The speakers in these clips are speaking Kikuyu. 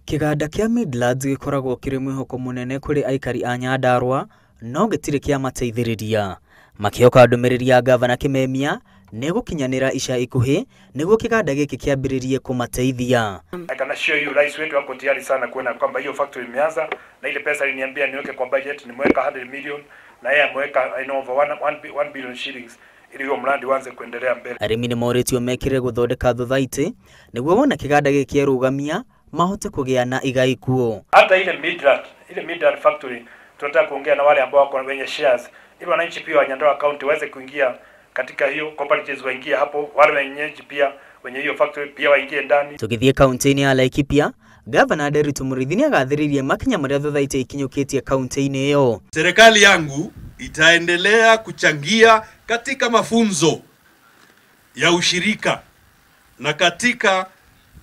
Kĩganda kĩa Midlands gĩkoragwo kĩrĩ mwĩhoko mũnene kũrĩ aikari a Nyandarua no gĩtirĩ kĩamateithĩrĩria. Makĩhoka ndũmĩrĩri ya ngavana Kimemia nĩgũkinyanĩra ica ikuhĩ nĩguo kĩganda gĩkĩ kĩambĩrĩrie kũmateithia. I can assure you rais wetu ako tayari sana kuona kwamba hiyo factory imeanza, na ile pesa aliniambia niweke kwa budget nimeweka 100 million na yeye ameweka I know over 1 billion shillings ili huo mradi uanze kuendelea mbele. Arĩmi nĩmorĩtio mekĩre gũthondeka thothaitĩ nĩguo wona kĩganda gĩkĩ kĩarũgamia mahote kũgĩa na igai kuo. Hata ile Midland factory tunataka kuongea na wale ambao wako wenye shares ili wananchi pia wa Nyandarua County waweze kuingia katika hiyo cooperatives, waingie hapo, wale wenyeji pia wenye hiyo factory pia waingie ndani. Tũgĩthiĩ kaunti-inĩ ya Laikipia, Gavana Nderitu Mũrĩithi nĩagathĩrĩirie makinya marĩa thothaitĩ ikinyũkĩtie kaunti-inĩ ĩyo. Serikali yangu itaendelea kuchangia katika mafunzo ya ushirika na katika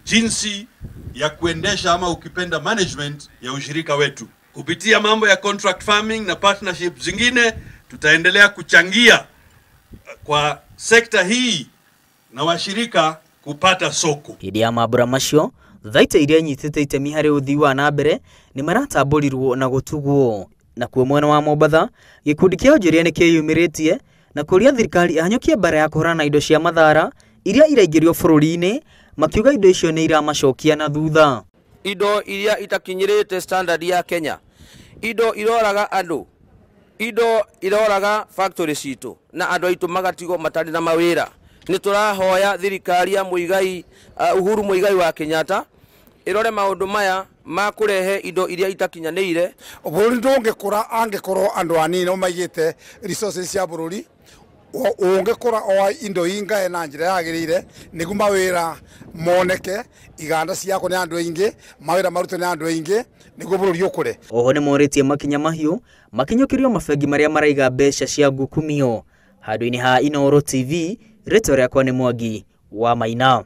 jinsi ya kuendesha ama ukipenda management ya ushirika wetu. Kupitia mambo ya contract farming na partnership zingine, tutaendelea kuchangia kwa sekta hii na washirika kupata soko. Hĩndĩ ya mambura macio, thothaitĩ iria inyitĩte itemi harĩ ũthii wa na mbere nĩ maratambũrirwo na gũtugwo. Nakuo mwena wa Mombatha, gĩkundi kĩa onjoria nĩ kĩyumĩrĩtie na kũria thirikari ĩhanyũkie mbara ya kũhũrana na indo cia mathara iria iraingĩrio bũrũri-inĩ, makiuga indo icio nĩ iramacokia na thutha. Indo iria itakinyĩrĩte standard ya Kenya, indo iroraga andũ, indo iroraga factory citũ na andũ aitũ magatigwo matarĩ na mawĩra. Nĩ tũrahoya thirikari ya Muigai, Uhuru Muigai wa Kenyatta ĩrore maũndũ maya ma kũrehe indo iria itakinyanĩire. Bũrũri ndũngĩkũra angĩkorwo andũ anini nĩo maigĩte resources cia bũrũri. Ũngĩkũra o indo ingae na njĩra yagĩrĩire nĩguo mawĩra moneke, iganda ciakwo nĩ andũ aingĩ, mawĩra marutwo nĩ andũ aingĩ nĩguo bũrũri ũkũre. Oho nĩ morĩtie makinya mahiũ makinyũkĩrio mabengi marĩa maraiga mbeca cia ngukumio. Handũ-inĩ ha Inooro TV, rĩtwa rĩakwa nĩ Mwangi wa Maina.